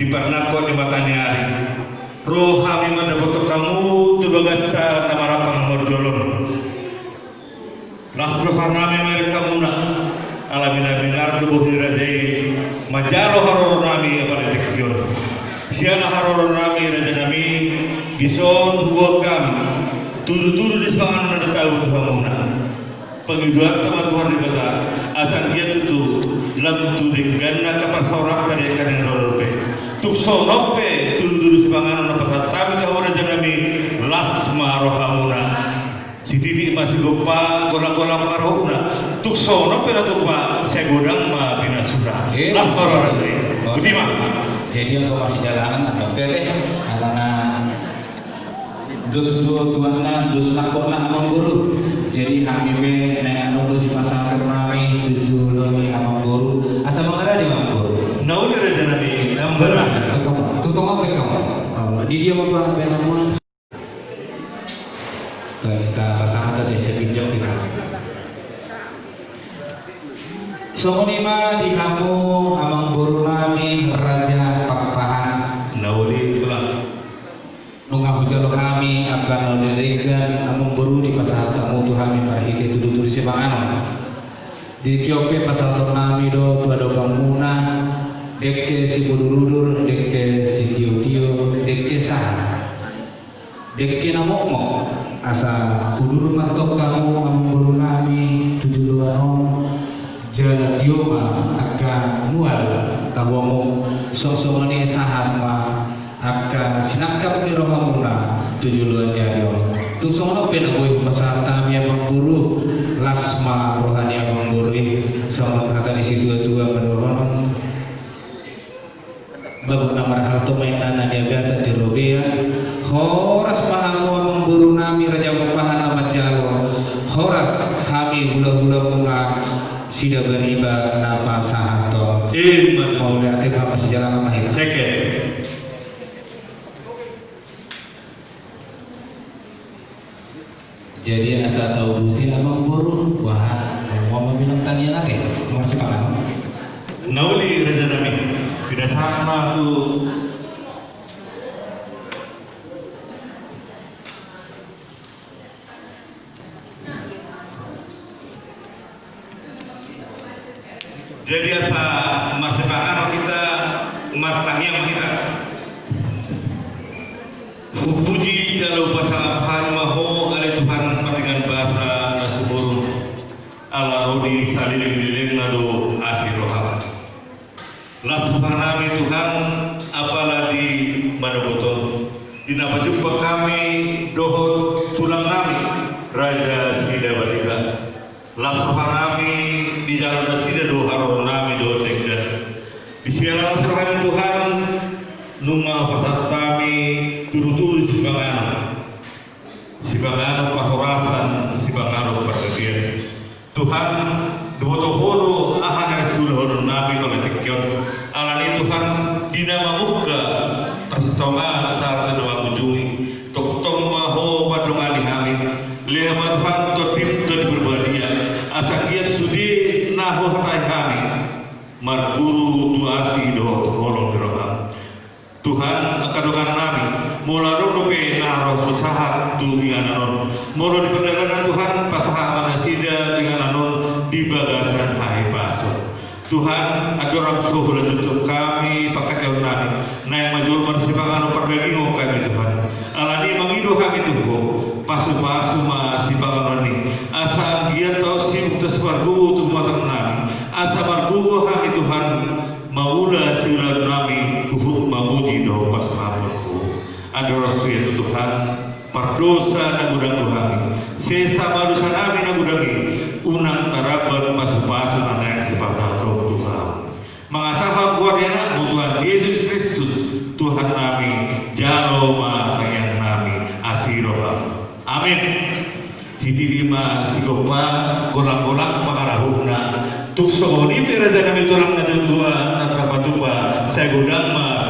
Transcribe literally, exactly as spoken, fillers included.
di parnangkok ni mata ni ari, ro hami mandapothon hamu tu bagasta na marhaha marjolo on. Las roha nami marhite hamuna, ala binabinar do bohi ni raja i manjalo haroro nami apala di tingki on. Siala haroro nami raja nami, dison huboan hami tudutudu ni sipanganon na tabo tu hamuna. Pangidoanta ma tu Tuhan Debata, asa anggiat tutu lam tu dengganna angka parsaoranta di angka na ro dope. Tung songon on pe tudutudu sipanganon na pasahat hami tu hamu raja nami, las ma rohamuna. Sititi ma sigompa, golanggolang pangarahutna. Tung songon on pe na tupa, sai godang ma pinasuna. Eh. Las ma roha raja i. Oh. Boti ma. Jadi anggo masidalangan, anggo pe, alana dos do tuanna, dos nangkokna amangboru. Jadi hami pe naeng adong do sipasahaton nami tu jolo ni amangboru. Asa mangarade amangboru. Na uli raja nami, na mangarade. Tutong, tutong apa kamu? Oh, di dia apa, Bang? Kita pasahat ate seginjak kita. Songon i ma di hamu amangboru nami Raja Pakpahan. Na uli, Tulang. Nunga hujalo hami angka na uli denggan amangboru dipasahat hamu tu hami marhite tudutudu sipanganon. Di tingki on pe pasahaton nami do tu adopanmuna, dengke simudurudur, dengke sitiotio, dengke sahat. Dengke na mokmok, asa udur ma antong hamu amangboru nami tu joloan on, jala tio ma angka mual tahuamu, songon i sahat ma angka sinangkap ni rohamuna tu joloan ni ari on. Tung songon on pe na boi hupasahat hami amangboru, las ma roha ni amangboru i, songon hata ni situatua ma dohonon. Bagot na marhalto ma inna na niagatan di robean. Horas ma hamu amangboru nami Raja Pakpahan na manjalo. Horas hami hulahulamuna Sidabariba na pasahathon. Ima tutu. Mauliate ma, masijalangan ma hita. Seket. Jadi asa tauduti amangboru, wah, mau maminum tangiang ate, marsipanganon. Na uli raja nami, pidasahan ma tu. Jadi asa marsipanganon hita, martangiang hita. Hupuji jala hupasangap Ho ma Ho ale Tuhan pardenggan basa na sumurung, ala ro di salelenglelengna do asi roham. Las roha nami Tuhan, apala di manogot on, di na pajumpang hami dohot tulang nami Raja Sidabariba. Las roha nami di jalo nasida do haroro nami dohot denggan. Di siala las roha ni Tuhan, nunga hupasahat hami tudutudu sipanganon. Sipanganon pahorasan, sipanganon parbagian. Tuhan, diboto Ho do aha na sulahonon nami manghatai on. Alani Tuhan, di na mamungka parsitongaan sahat tu na mangujungi, tongtong ma Ho mandongani hami. Lehon ma Tuhan Tondim na di Parbadia, asa anggiat sude na huhatai hami marguru tu asi dohot holong ni roham. Tuhan, angka dongan nami, molo adong dope na ro sahat tu inganan on, molo di pardalanan Tuhan, pasahat ma nasida tu inganan on di bagasan hahipason. Tuhan, andorang so hulanjuthon hami pangkataion nami, naeng ma jolo marsipanganon pardagingon hami Tuhan. Alani mangido hami tu Ho, pasupasu ma sipanganon i, asa anggiat taon sibuk tasipargogo tu pamatang nami, asa margogo hami Tuhan, mangula siulaon nami huhut mamuji dohot pasangapon Ho. Andorang so ia tu Tuhan, pardosa na godang do hami, sesa ma dosa nami na godang i, unang tarambat pasupasu na naeng sipasahaton Tuhan. Mangasahon goar ni Anakmu Tuhan Jesus Kristus, Tuhan nami, jalo ma tangiang nami, asi roham. Amin. Sititi ma sigompa, golanggolang pangarahutna. Tung songon i pe raja nami tulang na tuatua, na tarpatupa, sai godang ma